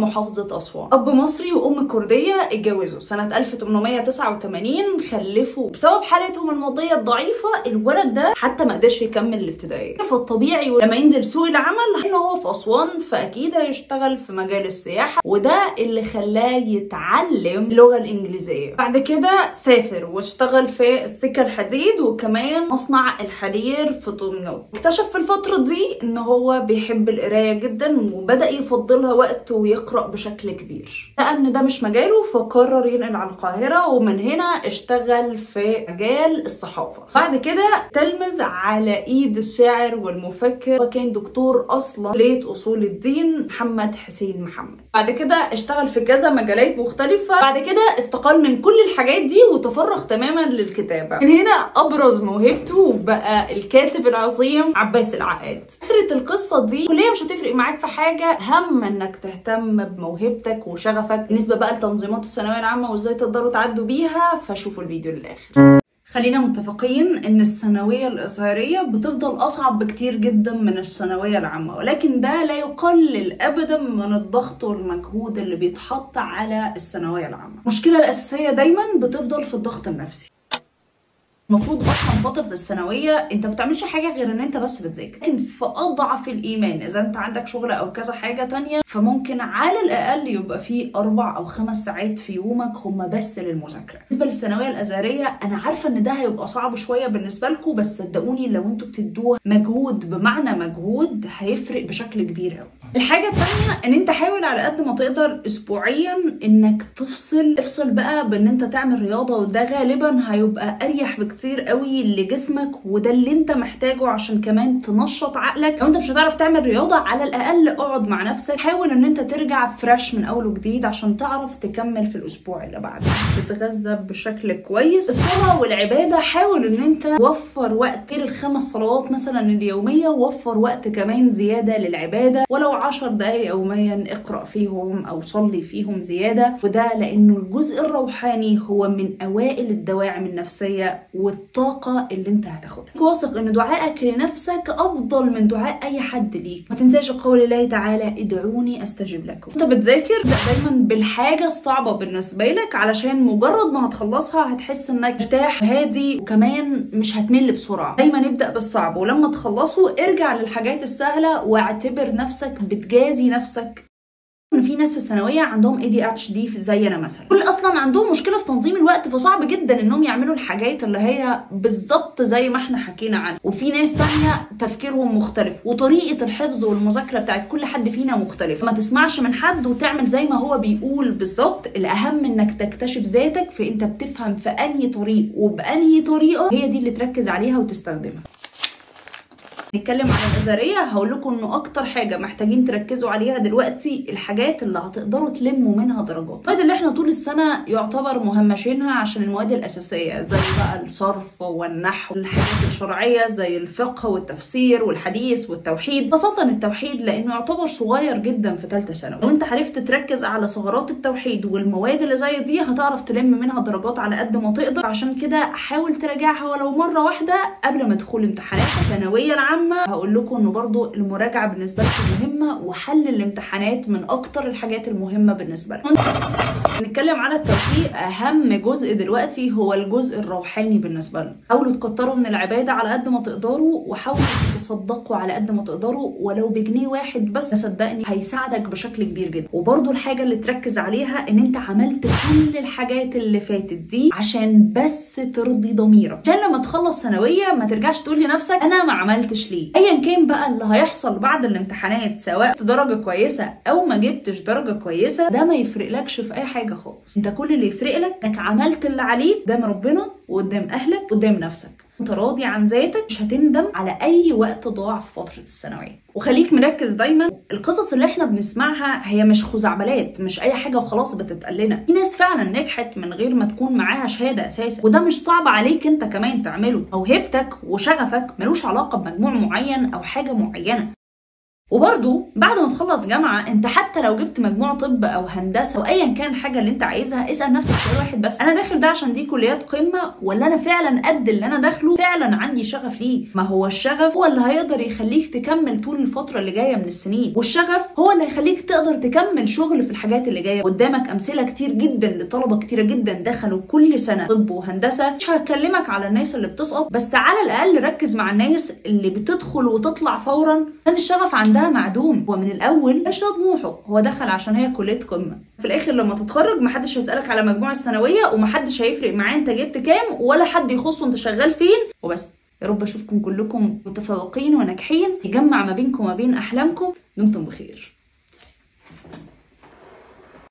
محافظة أسوان. أب مصري وأم كردية اتجوزوا سنة 1889، خلفوا. بسبب حالتهم المادية الضعيفة الولد ده حتى ما قدرش يكمل الابتدائية، فالطبيعي لما ينزل سوق العمل إن هو في أسوان فأكيد هيشتغل في مجال السياحة، وده اللي خلاه يتعلم اللغة الإنجليزية. بعد كده سافر واشتغل في السكة الحديد وكمان مصنع الحرير في دمياط. اكتشف في الفترة دي إن هو بيحب القراية جدا وبدأ يفضلها وقت ويقرأ بشكل كبير. لقى ان ده مش مجاله فقرر ينقل على القاهرة، ومن هنا اشتغل في مجال الصحافة. بعد كده تلمذ على ايد الشاعر والمفكر وكان دكتور اصلا كلية اصول الدين محمد حسين محمد. بعد كده اشتغل في كذا مجالات مختلفة. بعد كده استقال من كل الحاجات دي وتفرغ تماما للكتابة. من هنا ابرز موهبته وبقى الكاتب العظيم عباس العقاد. فكرة القصة دي كلية مش هتفرق معاك في حاجة، هم انك تهتم بموهبتك وشغفك. بالنسبة بقى لتنظيمات الثانوية العامة وازاي تقدروا تعدوا بيها فشوفوا الفيديو للآخر. خلينا متفقين ان الثانوية الازهرية بتفضل اصعب بكتير جدا من الثانوية العامة، ولكن ده لا يقلل ابدا من الضغط والمجهود اللي بيتحط على الثانوية العامة. المشكلة الاساسية دايما بتفضل في الضغط النفسي. المفروض اصلا فترة الثانوية انت ما بتعملش حاجة غير ان انت بس بتذاكر، لكن في اضعف الايمان اذا انت عندك شغل او كذا حاجة تانية فممكن على الاقل يبقى في 4 أو 5 ساعات في يومك هما بس للمذاكره. بالنسبة للثانويه الازهريه انا عارفه ان ده هيبقى صعب شوية بالنسبة لكم، بس صدقوني لو انتوا بتدوه مجهود بمعنى مجهود هيفرق بشكل كبير قوي. الحاجة الثانية ان انت حاول على قد ما تقدر اسبوعيا انك تفصل. افصل بقى بان انت تعمل رياضة، وده غالبا هيبقى اريح بكتير قوي لجسمك، وده اللي انت محتاجه عشان كمان تنشط عقلك. لو انت مش هتعرف تعمل رياضة على الاقل اقعد مع نفسك، حاول ان انت ترجع fresh من اول وجديد عشان تعرف تكمل في الاسبوع اللي بعده. تتغذى بشكل كويس. الصلاة والعبادة حاول ان انت توفر وقت غير ال5 صلوات مثلا اليومية، وفر وقت كمان زيادة للعبادة، ولو 10 دقايق يوميا اقرأ فيهم او صلي فيهم زيادة. وده لانه الجزء الروحاني هو من اوائل الدواعم النفسية والطاقة اللي انت هتاخدها. واثق ان دعائك لنفسك افضل من دعاء اي حد ليك. ما تنساش قول الله تعالى ادعوني استجب لكم. انت بتذاكر دايما بالحاجة الصعبة بالنسبة لك، علشان مجرد ما هتخلصها هتحس انك مرتاح هادي وكمان مش هتمل بسرعة. دايما ابدأ بالصعب، ولما تخلصه ارجع للحاجات السهلة واعتبر نفسك بتجازي نفسك. ان في ناس في الثانوية عندهم ADHD زي انا مثلا، كل اصلا عندهم مشكلة في تنظيم الوقت، فصعب جدا انهم يعملوا الحاجات اللي هي بالظبط زي ما احنا حكينا عنها. وفي ناس تانية تفكيرهم مختلف وطريقه الحفظ والمذاكرة بتاعت كل حد فينا مختلف. ما تسمعش من حد وتعمل زي ما هو بيقول بالظبط. الاهم انك تكتشف ذاتك، فانت بتفهم في انهي طريق وبانهي طريقه، هي دي اللي تركز عليها وتستخدمها. نتكلم عن الازهريه، هقول لكم انه اكتر حاجة محتاجين تركزوا عليها دلوقتي الحاجات اللي هتقدروا تلموا منها درجات. المواد اللي احنا طول السنة يعتبر مهمشينها عشان المواد الاساسية زي بقى الصرف والنحو، الحاجات الشرعية زي الفقه والتفسير والحديث والتوحيد، خاصة التوحيد لانه يعتبر صغير جدا في ثالثة ثانوي. لو انت عرفت تركز على ثغرات التوحيد والمواد اللي زي دي هتعرف تلم منها درجات على قد ما تقدر. عشان كده حاول تراجعها ولو مرة واحدة قبل ما تدخل امتحانات الثانوية العامة. هقول لكم انه برضو المراجعة بالنسبة لكم مهمة، وحل الامتحانات من اكتر الحاجات المهمة بالنسبة لكم. نتكلم على التوفيق، اهم جزء دلوقتي هو الجزء الروحاني بالنسبة لنا. حاولوا تكتروا من العبادة على قد ما تقدروا، وحاولوا تصدقوا على قد ما تقدروا ولو بجنيه واحد بس، صدقني هيساعدك بشكل كبير جدا. وبرضو الحاجة اللي تركز عليها ان انت عملت كل الحاجات اللي فاتت دي عشان بس ترضي ضميرك، عشان لما تخلص ثانوية ما ترجعش تقول لنفسك انا ما عملتش ليه. ايا كان بقى اللي هيحصل بعد الامتحانات، سواء درجه كويسة او ما جبتش درجه كويسة، ده ما يفرقلكش في اي حاجة خالص. انت كل اللي يفرق لك انك عملت اللي عليك قدام ربنا وقدام اهلك قدام نفسك. انت راضي عن ذاتك، مش هتندم على اي وقت ضاع في فترة الثانوية. وخليك مركز دايما، القصص اللي احنا بنسمعها هي مش خزعبلات، مش اي حاجة وخلاص بتتقال لنا. في ناس فعلا نجحت من غير ما تكون معاها شهادة اساسا، وده مش صعب عليك انت كمان تعمله. موهبتك وشغفك ملوش علاقة بمجموع معين او حاجة معينة. وبرده بعد ما تخلص جامعه، انت حتى لو جبت مجموع طب او هندسة او ايا كان الحاجة اللي انت عايزها، اسال نفسك سؤال واحد بس: انا داخل ده عشان دي كليات قمة، ولا انا فعلا قد اللي انا داخله، فعلا عندي شغف ليه؟ ما هو الشغف هو اللي هيقدر يخليك تكمل طول الفترة اللي جاية من السنين، والشغف هو اللي هيخليك تقدر تكمل شغل في الحاجات اللي جاية. قدامك امثلة كتير جدا لطلبه كتيرة جدا دخلوا كل سنة طب وهندسة. مش هكلمك على الناس اللي بتسقط، بس على الاقل ركز مع الناس اللي بتدخل وتطلع فورا، عشان الشغف عندها معدوم. هو من الاول مش ده طموحه، هو دخل عشان هي كليه قمة. في الاخر لما تتخرج محدش هيسالك على مجموع الثانوية، ومحدش هيفرق معاه انت جبت كام، ولا حد يخصه انت شغال فين وبس. يا رب اشوفكم كلكم متفوقين وناجحين، يجمع ما بينكم وما بين احلامكم. دمتم بخير.